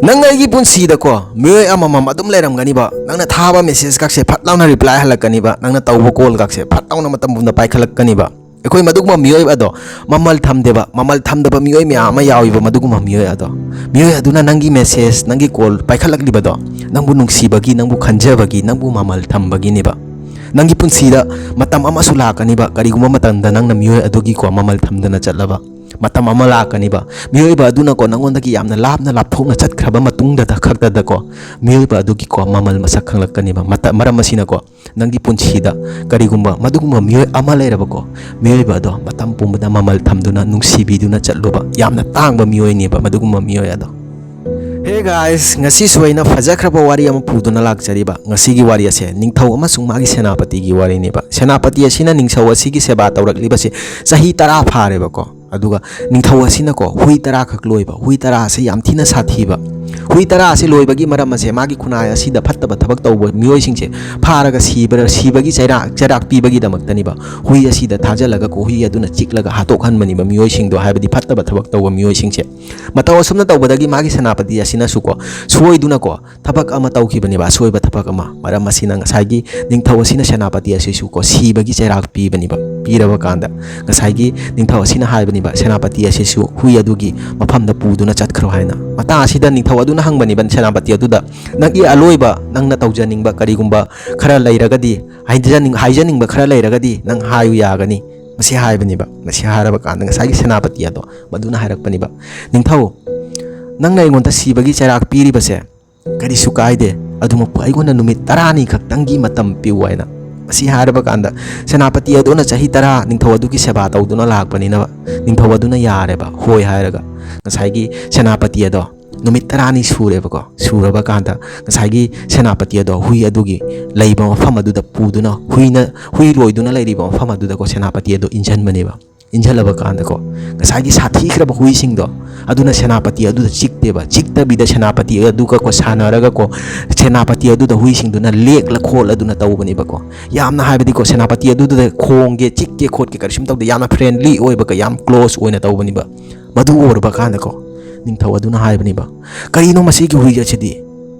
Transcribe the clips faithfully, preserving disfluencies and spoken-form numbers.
ꯅꯪ ꯑꯩꯒꯤ ꯄꯨꯟꯁꯤꯗꯀꯣ ꯃꯤꯑꯣꯏ ꯑꯃꯃꯝ ꯑꯗꯨꯝ ꯂꯩꯔꯝꯒꯅꯤꯕ꯫ ꯅꯪꯅ ꯊꯥꯕ ꯃꯦꯁꯦꯖ ꯀꯥꯛꯁꯦ ꯐꯠ ꯂꯥꯎꯅ ꯔꯤꯄ꯭ꯂꯥꯏ ꯍꯜꯂꯛꯀꯅꯤꯕ꯫ ꯅꯪꯅ ꯇꯧꯕ ꯀꯣꯜ ꯀꯥꯛꯁꯦ ꯐꯠ ꯂꯥꯎꯅ ꯃꯇꯝ ꯄꯨꯝꯅ ꯄꯥꯏꯈꯠꯂꯛꯀꯅꯤꯕ꯫ ꯑꯩꯈꯣꯏ ꯃꯗꯨꯒꯨꯝꯕ ꯃꯤꯑꯣꯏ ꯑꯗꯣ ꯃꯃꯜ ꯊꯝꯗꯦꯕ꯫ ꯃꯃꯜ ꯊꯝꯗꯕ ꯃꯤꯑꯣꯏ ꯃꯌꯥꯝ ꯑꯃ ꯌꯥꯎꯏꯕ꯫ ꯃꯗꯨꯒꯨꯝꯕ ꯃꯤꯑꯣꯏ ꯑꯗꯣ, ꯃꯤꯑꯣꯏ ꯑꯗꯨꯅ ꯅꯪꯒꯤ ꯃꯦꯁꯦꯖ, ꯅꯪꯒꯤ ꯀꯣꯜ ꯄꯥꯏꯈꯠꯂꯛꯂꯤꯕꯗꯣ ꯅꯪꯕꯨ ꯅꯨꯡꯁꯤꯕꯒꯤ, ꯅꯪꯕꯨ ꯈꯟꯖꯕꯒꯤ, ꯅꯪꯕꯨ ꯃꯃꯜ ꯊꯝꯕꯒꯤꯅꯦꯕ꯫ ꯅꯪꯒꯤ ꯄꯨꯟꯁꯤꯗ ꯃꯇꯝ ꯑꯃꯁꯨ ꯂꯥꯛꯀꯅꯤꯕ, ꯀꯔꯤꯒꯨꯝꯕ ꯃꯇꯝꯗ ꯅꯪꯅ ꯃꯤꯑꯣꯏ ꯑꯗꯨꯒꯤꯀꯣ ꯃꯃꯜ ꯊꯝꯗꯅ ꯆꯠꯂꯕ ꯃꯇꯝ ꯑꯃ ꯂꯥꯛꯀꯅꯤꯕ꯫ ꯃꯤꯑꯣꯏꯕ ꯑꯗꯨꯅꯀꯣ ꯅꯪꯉꯣꯟꯗꯒꯤ ꯌꯥꯝꯅ ꯂꯥꯞꯅ ꯂꯥꯞꯊꯣꯛꯅ ꯆꯠꯈ꯭ꯔꯕ ꯃꯇꯨꯡꯗ ꯈꯛꯇꯗꯀꯣ ꯃꯤꯑꯣꯏꯕ ꯑꯗꯨꯒꯤꯀꯣ ꯃꯃꯜ ꯃꯁꯛ ꯈꯪꯂꯛꯀꯅꯤꯕ꯫ ꯃꯇꯝ, ꯃꯔꯝ ꯑꯁꯤꯅꯀꯣ ꯅꯪꯒꯤ ꯄꯨꯟꯁꯤꯗ ꯀꯔꯤꯒꯨꯝꯕ ꯃꯗꯨꯒꯨꯝꯕ ꯃꯤꯑꯣꯏ ꯑꯃ ꯂꯩꯔꯕꯀꯣ, ꯃꯤꯑꯣꯏꯕ ꯑꯗꯣ ꯃꯇꯝ ꯄꯨꯝꯕꯗ ꯃꯃꯜ ꯊꯝꯗꯨꯅ ꯅꯨꯡꯁꯤꯕꯤꯗꯨꯅ ꯆꯠꯂꯨꯕ ꯌꯥꯝꯅ ꯇꯥꯡꯕ ꯃꯤꯑꯣꯏꯅꯦꯕ ꯃꯗꯨꯒꯨꯝꯕ ꯃꯤꯑꯣꯏ ꯑꯗꯣ꯫ Hey guys, ꯉꯁꯤꯁꯨ ꯑꯩꯅ ꯐꯖꯈ꯭ꯔꯕ ꯋꯥꯔꯤ ꯑꯃ ꯄꯨꯗꯨꯅ ꯂꯥꯛꯆꯔꯤꯕ꯫ ꯉꯁꯤꯒꯤ ꯋꯥꯔꯤ ꯑꯁꯦ ꯅꯤꯡꯊꯧ ꯑꯃꯁꯨꯡ ꯃꯥꯒꯤ ꯁꯦꯅꯥꯄꯇꯤꯒꯤ ꯋꯥꯔꯤꯅꯦꯕ꯫ ꯁꯦꯅꯥꯄꯇꯤ ꯑꯁꯤꯅ ꯅꯤꯡꯊꯧ ꯑꯁꯤꯒꯤ ꯁꯦꯕꯥ ꯇꯧꯔꯛꯂꯤꯕꯁꯦ ꯆꯍꯤ ꯇꯔꯥ ꯐꯥꯔꯦꯕꯀꯣ꯫ ꯑꯗꯨꯒ ꯅꯤꯡꯊꯧ ꯑꯁꯤꯅꯀꯣ ꯍꯨꯏ ꯇꯔꯥ ꯈꯛ ꯂꯣꯏꯕ꯫ ꯍꯨꯏ ꯇꯔꯥ ꯑꯁꯤ ꯌꯥꯝ ꯊꯤꯅ ꯁꯥꯊꯤꯕ꯫ ꯍꯨꯏ ꯇꯔꯥ ꯑꯁꯤ ꯂꯣꯏꯕꯒꯤ ꯃꯔꯝ ꯑꯁꯦ ꯃꯥꯒꯤ ꯈꯨꯟꯅꯥꯏ ꯑꯁꯤꯗ ꯐꯠꯇꯕ ꯊꯕꯛ ꯇꯧꯕ ꯃꯤꯑꯣꯏꯁꯤꯡꯁꯦ ꯐꯥꯔꯒ ꯁꯤꯕ, ꯁꯤꯕꯒꯤ ꯆꯩꯔꯥꯛ, ꯆꯩꯔꯥꯛ ꯄꯤꯕꯒꯤꯗꯃꯛꯇꯅꯤꯕ꯫ ꯍꯨꯏ ꯑꯁꯤꯗ ꯊꯥꯖꯤꯜꯂꯒꯀꯣ ꯍꯨꯏ ꯑꯗꯨꯅ ꯆꯤꯛꯂꯒ ꯍꯥꯠꯇꯣꯛꯍꯟꯕꯅꯤꯕ ꯃꯤꯑꯣꯏꯁꯤꯡꯗꯣ, ꯍꯥꯏꯕꯗꯤ ꯐꯠꯇꯕ ꯊꯕꯛ ꯇꯧꯕ ꯃꯤꯑꯣꯏꯁꯤꯡꯁꯦ꯫ ꯃꯇꯧ ꯑꯁꯨꯝꯅ ꯇꯧꯕꯗꯒꯤ ꯃꯥꯒꯤ ꯁꯦꯅꯥꯄꯇꯤ ꯑꯁꯤꯅꯁꯨꯀꯣ ꯁꯣꯏꯗꯨꯅꯀꯣ ꯊꯕꯛ ꯑꯃ ꯇꯧꯈꯤꯕꯅꯦꯕ, ꯑꯁꯣꯏꯕ ꯊꯕꯛ ꯑꯃ꯫ ꯃꯔꯝ ꯑꯁꯤꯅ ꯉꯁꯥꯏꯒꯤ ꯅꯤꯡꯊꯧ ꯑꯁꯤꯅ ꯁꯦꯅꯥꯄꯇꯤ ꯑꯁꯤꯁꯨꯀꯣ ꯁꯤꯕꯒꯤ ꯆꯩꯔꯥꯛ ꯄꯤꯕꯅꯦꯕ꯫ ꯄꯤꯔꯕ ꯀꯥꯟꯗ ꯉꯁꯥꯏꯒꯤ ꯅꯤꯡꯊꯧ ꯑꯁꯤꯅ ꯍꯥꯏꯕꯅꯦꯕ ꯁꯦꯅꯥꯄꯇꯤ ꯑꯁꯤꯁꯨ ꯍꯨꯏ ꯑꯗꯨꯒꯤ ꯃꯐꯝꯗ ꯄꯨꯗꯨꯅ ꯆꯠꯈ꯭ꯔꯣ ꯍꯥꯏꯅ꯫ ꯃꯇꯥꯡ ꯑꯁꯤꯗ ꯅꯤꯡꯊꯧ ꯑꯗꯨꯅ ꯍꯪꯕꯅꯦꯕ ꯁꯦꯅꯥꯄꯇꯤ ꯑꯗꯨꯗ, "ꯅꯪꯒꯤ ꯑꯂꯣꯏꯕ ꯅꯪꯅ ꯇꯧꯖꯅꯤꯡꯕ ꯀꯔꯤꯒꯨꯝꯕ ꯈꯔ ꯂꯩꯔꯒꯗꯤ, ꯍꯥꯏꯖꯅꯤꯡ-, ꯍꯥꯏꯖꯅꯤꯡꯕ ꯈꯔ ꯂꯩꯔꯒꯗꯤ ꯅꯪ ꯍꯥꯏꯌꯨ ꯌꯥꯒꯅꯤ?" ꯃꯁꯤ ꯍꯥꯏꯕꯅꯦꯕ꯫ ꯃꯁꯤ ꯍꯥꯏꯔꯕ ꯀꯥꯟꯗ ꯉꯁꯥꯏꯒꯤ ꯁꯦꯅꯥꯄꯇꯤ ꯑꯗꯣ ꯃꯗꯨꯅ ꯍꯥꯏꯔꯛꯄꯅꯦꯕ, "ꯅꯤꯡꯊꯧ, ꯅꯪꯅ ꯑꯩꯉꯣꯟꯗ ꯁꯤꯕꯒꯤ ꯆꯩꯔꯥꯛ ꯄꯤꯔꯤꯕꯁꯦ ꯀꯔꯤꯁꯨ ꯀꯥꯏꯗꯦ, ꯑꯗꯨꯃꯛꯄꯨ ꯑꯩꯉꯣꯟꯗ ꯅꯨꯃꯤꯠ ꯇꯔꯥꯅꯤ ꯈꯛꯇꯪꯒꯤ ꯃꯇꯝ ꯄꯤꯌꯨ" ꯍꯥꯏꯅ꯫ ꯃꯁꯤ ꯍꯥꯏꯔꯕ ꯀꯥꯟꯗ ꯁꯦꯅꯥꯄꯇꯤ ꯑꯗꯨꯅ ꯆꯍꯤ ꯇꯔꯥ ꯅꯤꯡꯊꯧ ꯑꯗꯨꯒꯤ ꯁꯦꯕꯥ ꯇꯧꯗꯨꯅ ꯂꯥꯛꯄꯅꯤꯅ ꯅꯤꯡꯊꯧ ꯑꯗꯨꯅ ꯌꯥꯔꯦꯕ, ꯍꯣꯏ ꯍꯥꯏꯔꯒ꯫ ꯉꯁꯥꯏꯒꯤ ꯁꯦꯅꯥꯄꯇꯤ ꯑꯗꯣ ꯅꯨꯃꯤꯠ ꯇꯔꯥꯅꯤ ꯁꯨꯔꯦꯕꯀꯣ꯫ ꯁꯨꯔꯕ ꯀꯥꯟꯗ ꯉꯁꯥꯏꯒꯤ ꯁꯦꯅꯥꯄꯇꯤ ꯑꯗꯣ ꯍꯨꯏ ꯑꯗꯨꯒꯤ ꯂꯩꯕ ꯃꯐꯝ ꯑꯗꯨꯗ ꯄꯨꯗꯨꯅ, ꯍꯨꯏꯅ, ꯍꯨꯏ ꯂꯣꯏꯗꯨꯅ ꯂꯩꯔꯤꯕ ꯃꯐꯝ ꯑꯗꯨꯗꯀꯣ ꯁꯦꯅꯥꯄꯇꯤ ꯑꯗꯣ ꯏꯟꯁꯤꯟꯕꯅꯦꯕ꯫ ꯏꯟꯁꯤꯜꯂꯕ ꯀꯥꯟꯗꯀꯣ ꯉꯁꯥꯏꯒꯤ ꯁꯥꯊꯤꯈ꯭ꯔꯕ ꯍꯨꯏꯁꯤꯡꯗꯣ ꯑꯗꯨꯅ ꯁꯦꯅꯥꯄꯇꯤ ꯑꯗꯨꯗ ꯆꯤꯛꯇꯦꯕ꯫ ꯆꯤꯛꯇꯕꯤꯗ ꯁꯦꯅꯥꯄꯇꯤ ꯑꯗꯨꯒꯀꯣ ꯁꯥꯟꯅꯔꯒꯀꯣ ꯁꯦꯅꯥꯄꯇꯤ ꯑꯗꯨꯗ ꯍꯨꯏꯁꯤꯡꯗꯨꯅ ꯂꯦꯛꯂ ꯈꯣꯠꯂꯗꯨꯅ ꯇꯧꯕꯅꯦꯕꯀꯣ꯫ ꯌꯥꯝꯅ ꯍꯥꯏꯕꯗꯤꯀꯣ ꯁꯦꯅꯥꯄꯇꯤ ꯑꯗꯨꯗ ꯈꯣꯡꯒꯦ, ꯆꯤꯛꯀꯦ, ꯈꯣꯠꯀꯦ ꯀꯔꯤꯁꯨꯝ ꯇꯧꯗꯦ꯫ ꯌꯥꯝꯅ ꯐ꯭ꯔꯦꯟꯂꯤ ꯑꯣꯏꯕꯒ ꯌꯥꯝ ꯀ꯭ꯂꯣꯁ ꯑꯣꯏꯅ ꯇꯧꯕꯅꯦꯕ꯫ ꯃꯗꯨ ꯑꯣꯏꯔꯕ ꯀꯥꯟꯗꯀꯣ ꯅꯤꯡꯊꯧ ꯑꯗꯨꯅ ꯍꯥꯏꯕꯅꯦꯕ, "ꯀꯔꯤꯅꯣ ꯃꯁꯤꯒꯤ ꯍꯨꯏ ꯑꯁꯤꯗꯤ?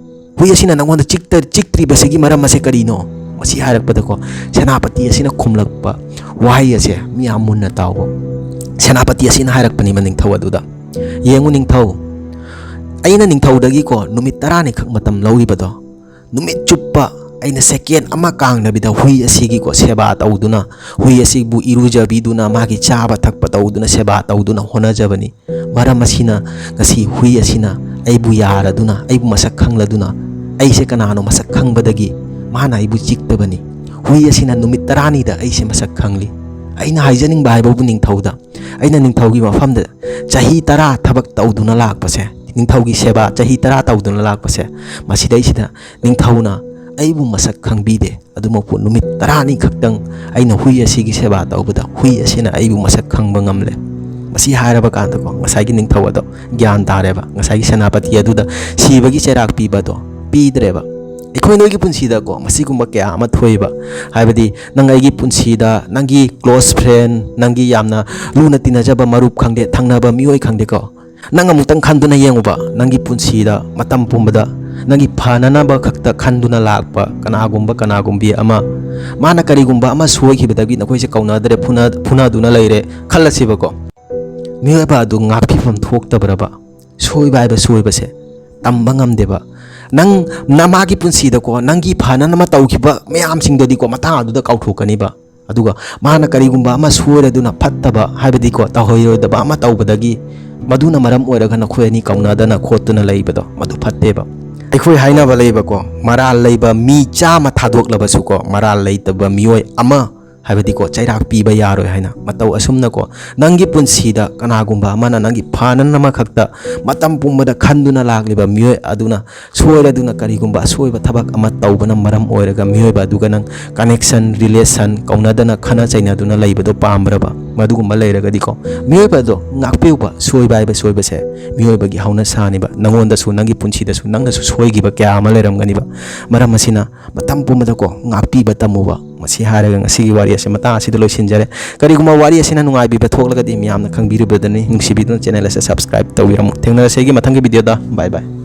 ꯍꯨꯏ ꯑꯁꯤꯅ ꯅꯪꯉꯣꯟꯗ ꯆꯤꯛꯇ-, ꯆꯤꯛꯇ꯭ꯔꯤꯕꯁꯤꯒꯤ ꯃꯔꯝ ꯑꯁꯦ ꯀꯔꯤꯅꯣ?" ꯃꯁꯤ ꯍꯥꯏꯔꯛꯄꯗꯀꯣ, ꯁꯦꯅꯥꯄꯇꯤ ꯑꯁꯤꯅ ꯈꯨꯝꯂꯛꯄ ꯋꯥꯍꯩ ꯑꯁꯦ ꯃꯤꯌꯥꯝ ꯃꯨꯟꯅ ꯇꯥꯎꯕ꯫ ꯁꯦꯅꯥꯄꯇꯤ ꯑꯁꯤꯅ ꯍꯥꯏꯔꯛꯄꯅꯦꯕ ꯅꯤꯡꯊꯧ ꯑꯗꯨꯗ, "ꯌꯦꯡꯉꯨ ꯅꯤꯡꯊꯧ, ꯑꯩꯅ ꯅꯤꯡꯊꯧꯗꯒꯤꯀꯣ ꯅꯨꯃꯤꯠ ꯇꯔꯥꯅꯤꯈꯛ ꯃꯇꯝ ꯂꯧꯔꯤꯕꯗꯣ, ꯅꯨꯃꯤꯠ ꯆꯨꯞꯄ ꯑꯩꯅ ꯁꯦꯀꯦꯟ ꯑꯃ ꯀꯥꯡꯗꯕꯤꯗ ꯍꯨꯏ ꯑꯁꯤꯒꯤꯀꯣ ꯁꯦꯕꯥ ꯇꯧꯗꯨꯅ, ꯍꯨꯏ ꯑꯁꯤꯕꯨ ꯏꯔꯨꯖꯕꯤꯗꯨꯅ, ꯃꯥꯒꯤ ꯆꯥꯕ ꯊꯛꯄ ꯇꯧꯗꯨꯅ ꯁꯦꯕꯥ ꯇꯧꯗꯨꯅ ꯍꯣꯠꯅꯖꯕꯅꯤ꯫ ꯃꯔꯝ ꯑꯁꯤꯅ ꯉꯁꯤ ꯍꯨꯏ ꯑꯁꯤꯅ ꯑꯩꯕꯨ ꯌꯥꯔꯗꯨꯅ, ꯑꯩꯕꯨ ꯃꯁꯛ ꯈꯪꯂꯗꯨꯅ, ꯑꯩꯁꯦ ꯀꯅꯥꯅꯣ ꯃꯁꯛ ꯈꯪꯕꯗꯒꯤ ꯃꯥꯅ ꯑꯩꯕꯨ ꯆꯤꯛꯇꯕꯅꯤ꯫ ꯍꯨꯏ ꯑꯁꯤꯅ ꯅꯨꯃꯤꯠ ꯇꯔꯥꯅꯤꯗ ꯑꯩꯁꯦ ꯃꯁꯛ ꯈꯪꯂꯤ꯫ ꯑꯩꯅ ꯍꯥꯏꯖꯅꯤꯡꯕ ꯍꯥꯏꯕꯕꯨ ꯅꯤꯡꯊꯧꯗ, ꯑꯩꯅ ꯅꯤꯡꯊꯧꯒꯤ ꯃꯐꯝꯗ ꯆꯍꯤ ꯇꯔꯥ ꯊꯕꯛ ꯇꯧꯗꯨꯅ ꯂꯥꯛꯄꯁꯦ, ꯅꯤꯡꯊꯧꯒꯤ ꯁꯦꯕꯥ ꯆꯍꯤ ꯇꯔꯥ ꯇꯧꯗꯨꯅ ꯂꯥꯛꯄꯁꯦ, ꯃꯁꯤꯗꯩꯁꯤꯗ ꯅꯤꯡꯊꯧꯅ ꯑꯩꯕꯨ ꯃꯁꯛ ꯈꯪꯕꯤꯗꯦ꯫ ꯑꯗꯨꯃꯛꯄꯨ ꯅꯨꯃꯤꯠ ꯇꯔꯥꯅꯤ ꯈꯛꯇꯪ ꯑꯩꯅ ꯍꯨꯏ ꯑꯁꯤꯒꯤ ꯁꯦꯕꯥ ꯇꯧꯕꯗ ꯍꯨꯏ ꯑꯁꯤꯅ ꯑꯩꯕꯨ ꯃꯁꯛ ꯈꯪꯕ ꯉꯝꯂꯦ꯫" ꯃꯁꯤ ꯍꯥꯏꯔꯕ ꯀꯥꯟꯗꯀꯣ, ꯉꯁꯥꯏꯒꯤ ꯅꯤꯡꯊꯧ ꯑꯗꯣ ꯒ꯭ꯌꯥꯟ ꯇꯥꯔꯦꯕ꯫ ꯉꯁꯥꯏꯒꯤ ꯁꯦꯅꯥꯄꯇꯤ ꯑꯗꯨꯗ ꯁꯤꯕꯒꯤ ꯆꯩꯔꯥꯛ ꯄꯤꯕꯗꯣ ꯄꯤꯗ꯭ꯔꯦꯕ꯫ ꯑꯩꯈꯣꯏ ꯅꯣꯏꯒꯤ ꯄꯨꯟꯁꯤꯗꯀꯣ ꯃꯁꯤꯒꯨꯝꯕ ꯀꯌꯥ ꯑꯃ ꯊꯣꯛꯑꯦꯕ꯫ ꯍꯥꯏꯕꯗꯤ ꯅꯪ ꯑꯩꯒꯤ ꯄꯨꯟꯁꯤꯗ ꯅꯪꯒꯤ close friend, ꯅꯪꯒꯤ ꯌꯥꯝꯅ ꯂꯨꯅ ꯇꯤꯟꯅꯖꯕ ꯃꯔꯨꯞ ꯈꯪꯗꯦ, ꯊꯪꯅꯕ ꯃꯤꯑꯣꯏ ꯈꯪꯗꯦꯀꯣ, ꯅꯪ ꯑꯃꯨꯛꯇꯪ ꯈꯟꯗꯨꯅ ꯌꯦꯡꯉꯨꯕ, ꯅꯪꯒꯤ ꯄꯨꯟꯁꯤꯗ ꯃꯇꯝ ꯄꯨꯝꯕꯗ ꯅꯪꯒꯤ ꯐꯅꯅꯕ ꯈꯛꯇ ꯈꯟꯗꯨꯅ ꯂꯥꯛꯄ ꯀꯅꯥꯒꯨꯝꯕ ꯀꯅꯥꯒꯨꯝꯕꯤ ꯑꯃ, ꯃꯥꯅ ꯀꯔꯤꯒꯨꯝꯕ ꯑꯃ ꯁꯣꯏꯈꯤꯕꯗꯒꯤ ꯅꯈꯣꯏꯁꯦ ꯀꯧꯅꯗ꯭ꯔꯦ, ꯐꯨꯅ-, ꯐꯨꯅꯗꯨꯅ ꯂꯩꯔꯦ ꯈꯜꯂꯁꯤꯕꯀꯣ꯫ ꯃꯤꯑꯣꯏꯕ ꯑꯗꯨ ꯉꯥꯛꯄꯤꯐꯝ ꯊꯣꯛꯇꯕ꯭ꯔꯕ? ꯁꯣꯏꯕ ꯍꯥꯏꯕ ꯁꯣꯏꯕꯁꯦ ꯇꯝꯕ ꯉꯝꯗꯦꯕ꯫ ꯅꯪ ꯅꯃꯥꯒꯤ ꯄꯨꯟꯁꯤꯗꯀꯣ ꯅꯪꯒꯤ ꯐꯅꯅꯕ ꯇꯧꯈꯤꯕ ꯃꯌꯥꯝꯁꯤꯡꯗꯨꯗꯤꯀꯣ ꯃꯇꯥꯡ ꯑꯗꯨꯗ ꯀꯥꯎꯊꯣꯛꯀꯅꯤꯕ꯫ ꯑꯗꯨꯒ ꯃꯥꯅ ꯀꯔꯤꯒꯨꯝꯕ ꯑꯃ ꯁꯣꯏꯔꯗꯨꯅ ꯐꯠꯇꯕ, ꯍꯥꯏꯕꯗꯤꯀꯣ, ꯇꯧꯍꯩꯔꯣꯏꯗꯕ ꯑꯃ ꯇꯧꯕꯗꯒꯤ ꯃꯗꯨꯅ ꯃꯔꯝ ꯑꯣꯏꯔꯒ ꯅꯈꯣꯏ ꯑꯅꯤ ꯀꯧꯅꯗꯅ ꯈꯣꯠꯇꯨꯅ ꯂꯩꯕꯗꯣ, ꯃꯗꯨ ꯐꯠꯇꯦꯕ꯫ ꯑꯩꯈꯣꯏ ꯍꯥꯏꯅꯕ ꯂꯩꯕꯀꯣ, "ꯃꯔꯥꯜ ꯂꯩꯕ ꯃꯤ ꯆꯥꯝꯃ ꯊꯥꯗꯣꯛꯂꯕꯁꯨꯀꯣ, ꯃꯔꯥꯜ ꯂꯩꯇꯕ ꯃꯤꯑꯣꯏ ꯑꯃ, ꯍꯥꯏꯕꯗꯤꯀꯣ, ꯆꯩꯔꯥꯛ ꯄꯤꯕ ꯌꯥꯔꯣꯏ" ꯍꯥꯏꯅ꯫ ꯃꯇꯧ ꯑꯁꯨꯝꯅꯀꯣ, ꯅꯪꯒꯤ ꯄꯨꯟꯁꯤꯗ ꯀꯅꯥꯒꯨꯝꯕ ꯑꯃꯅ ꯅꯪꯒꯤ ꯐꯅꯅꯕ ꯈꯛꯇ ꯃꯇꯝ ꯄꯨꯝꯕꯗ ꯈꯟꯗꯨꯅ ꯂꯥꯛꯂꯤꯕ ꯃꯤꯑꯣꯏ ꯑꯗꯨꯅ ꯁꯣꯏꯔꯗꯨꯅ ꯀꯔꯤꯒꯨꯝꯕ ꯑꯁꯣꯏꯕ ꯊꯕꯛ ꯑꯃ ꯇꯧꯕꯅ ꯃꯔꯝ ꯑꯣꯏꯔꯒ ꯃꯤꯑꯣꯏꯕ ꯑꯗꯨꯒ ꯅꯪ connection, relation, ꯀꯧꯅꯗꯅ ꯈꯠꯅ ꯆꯩꯅꯗꯨꯅ ꯂꯩꯕꯗꯣ ꯄꯥꯝꯕ꯭ꯔꯕ? ꯃꯗꯨꯒꯨꯝꯕ ꯂꯩꯔꯒꯗꯤꯀꯣ, ꯃꯤꯑꯣꯏꯕ ꯑꯗꯣ ꯉꯥꯛꯄꯤꯌꯨꯕ꯫ ꯁꯣꯏꯕ ꯍꯥꯏꯕ ꯁꯣꯏꯕꯁꯦ ꯃꯤꯑꯣꯏꯕꯒꯤ ꯍꯧꯅꯁꯥꯅꯤꯕ꯫ ꯅꯉꯣꯟꯗꯁꯨ, ꯅꯪꯒꯤ ꯄꯨꯟꯁꯤꯗꯁꯨ ꯅꯪꯅꯁꯨ ꯁꯣꯏꯈꯤꯕ ꯀꯌꯥ ꯑꯃ ꯂꯩꯔꯝꯒꯅꯤꯕ꯫ ꯃꯔꯝ ꯑꯁꯤꯅ ꯃꯇꯝ ꯄꯨꯝꯕꯗꯀꯣ ꯉꯥꯛꯄꯤꯕ ꯇꯝꯃꯨꯕ꯫ ꯃꯁꯤ ꯍꯥꯏꯔꯒ ꯉꯁꯤꯒꯤ ꯋꯥꯔꯤ ꯑꯁꯤ ꯃꯇꯥꯡ ꯑꯁꯤꯗ ꯂꯣꯏꯁꯤꯟꯖꯔꯦ꯫ ꯀꯔꯤꯒꯨꯝꯕ ꯋꯥꯔꯤ ꯑꯁꯤꯅ ꯅꯨꯡꯉꯥꯏꯕꯤꯕ ꯊꯣꯛꯂꯒꯗꯤ ꯃꯤꯌꯥꯝꯅ ꯈꯪꯕꯤꯔꯤꯕꯗꯅꯤ꯫ ꯅꯨꯡꯁꯤꯕꯤꯗꯨꯅ ꯆꯦꯅꯦꯜ ꯑꯁꯤ ꯁꯕꯁꯀ꯭ꯔꯥꯏꯕ ꯇꯧꯕꯤꯔꯝꯃꯨ꯫ ꯊꯦꯡꯅꯔꯁꯤ ꯑꯩꯒꯤ ꯃꯊꯪꯒꯤ ꯚꯤꯗꯤꯑꯣꯗ꯫ ꯕꯥꯏ ꯕꯥꯏ꯫